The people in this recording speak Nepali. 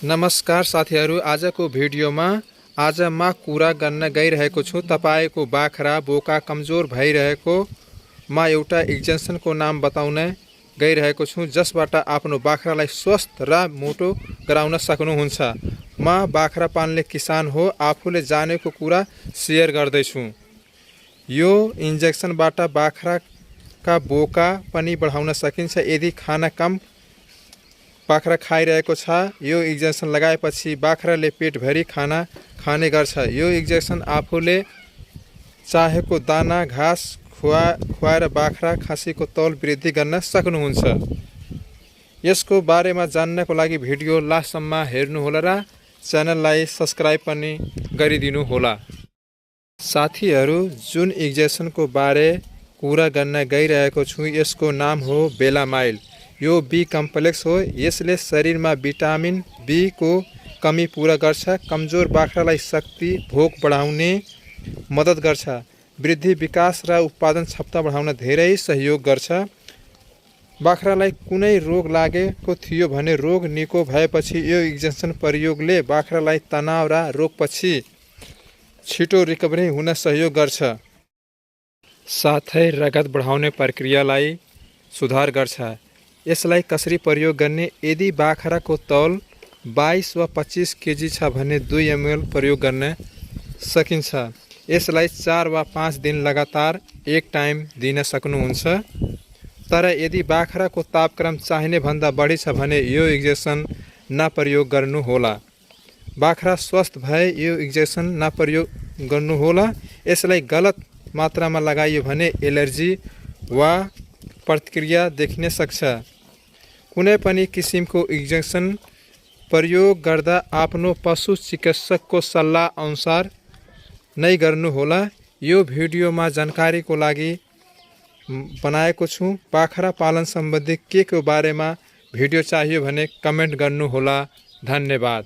नमस्कार साथीहरू, आजको भिडियोमा आज म कुरा गर्न गइरहेको छु तपाईको बाख्रा बोका कमजोर भइरहेको म एउटा एक्सटेन्सनको नाम बताउन गइरहेको छु जसबाट आफ्नो बाख्रालाई स्वस्थ र मोटो गराउन सक्नुहुन्छ। म बाख्रा पाल्ने किसान हो, आफूले जानेको कुरा शेयर गर्दै छु। यो इन्जेक्सनबाट बाख्राका बोका पनि बढाउन सकिन्छ यदि खाना कम बाख्रा खाइरहेको छ। यो इन्जेक्सन लगाएपछि बाख्राले पेटभरि खाना खाने गर्छ। यो इन्जेक्सन आफूले चाहेको दाना घाँस खुवाएर बाख्रा खसीको तौल वृद्धि गर्न सक्नुहुन्छ। यसको बारेमा जान्नको लागि भिडियो लास्टसम्म हेर्नुहोला र च्यानललाई सब्स्क्राइब पनि गरिदिनु होला। साथीहरू, जुन इन्जेक्सनको बारे कुरा गर्न गइरहेको छु यसको नाम हो बेलामाइल। यो बी कम्प्लेक्स हो। यसले शरीरमा भिटामिन बी को कमी पूरा गर्छ। कमजोर बाख्रालाई शक्ति भोक बढाउने मद्दत गर्छ। वृद्धि विकास र उत्पादन क्षमता बढाउन धेरै सहयोग गर्छ। बाख्रालाई कुनै रोग लागेको थियो भने रोग निको भएपछि यो इन्जेक्सन प्रयोगले बाख्रालाई तनाव र रोगपछि छिटो रिकभरी हुन सहयोग गर्छ। साथै रगत बढाउने प्रक्रियालाई सुधार गर्छ। यसलाई कसरी प्रयोग गर्ने? यदि बाख्राको तौल 22 वा 25 केजी छ भने 2 ml प्रयोग गर्न सकिन्छ। यसलाई 4 वा 5 दिन लगातार एक टाइम दिन सक्नुहुन्छ। तर यदि बाख्राको तापक्रम चाहिने भन्दा बढी छ भने यो इन्जेक्सन नप्रयोग गर्नुहोला। बाख्रा स्वस्थ भए यो इन्जेक्सन नप्रयोग गर्नुहोला। यसलाई गलत मात्रामा लगाइयो भने एलर्जी वा प्रतिक्रिया देखिन सक्छ। कुनै पनि किसिमको इन्जेक्सन प्रयोग गर्दा आफ्नो पशु चिकित्सकको सल्लाह अनुसार नै गर्नुहोला। यो भिडियोमा जानकारीको लागि बनाएको छु। बाख्रा पालन सम्बन्धी के को बारेमा भिडियो चाहियो भने कमेन्ट गर्नुहोला। धन्यवाद।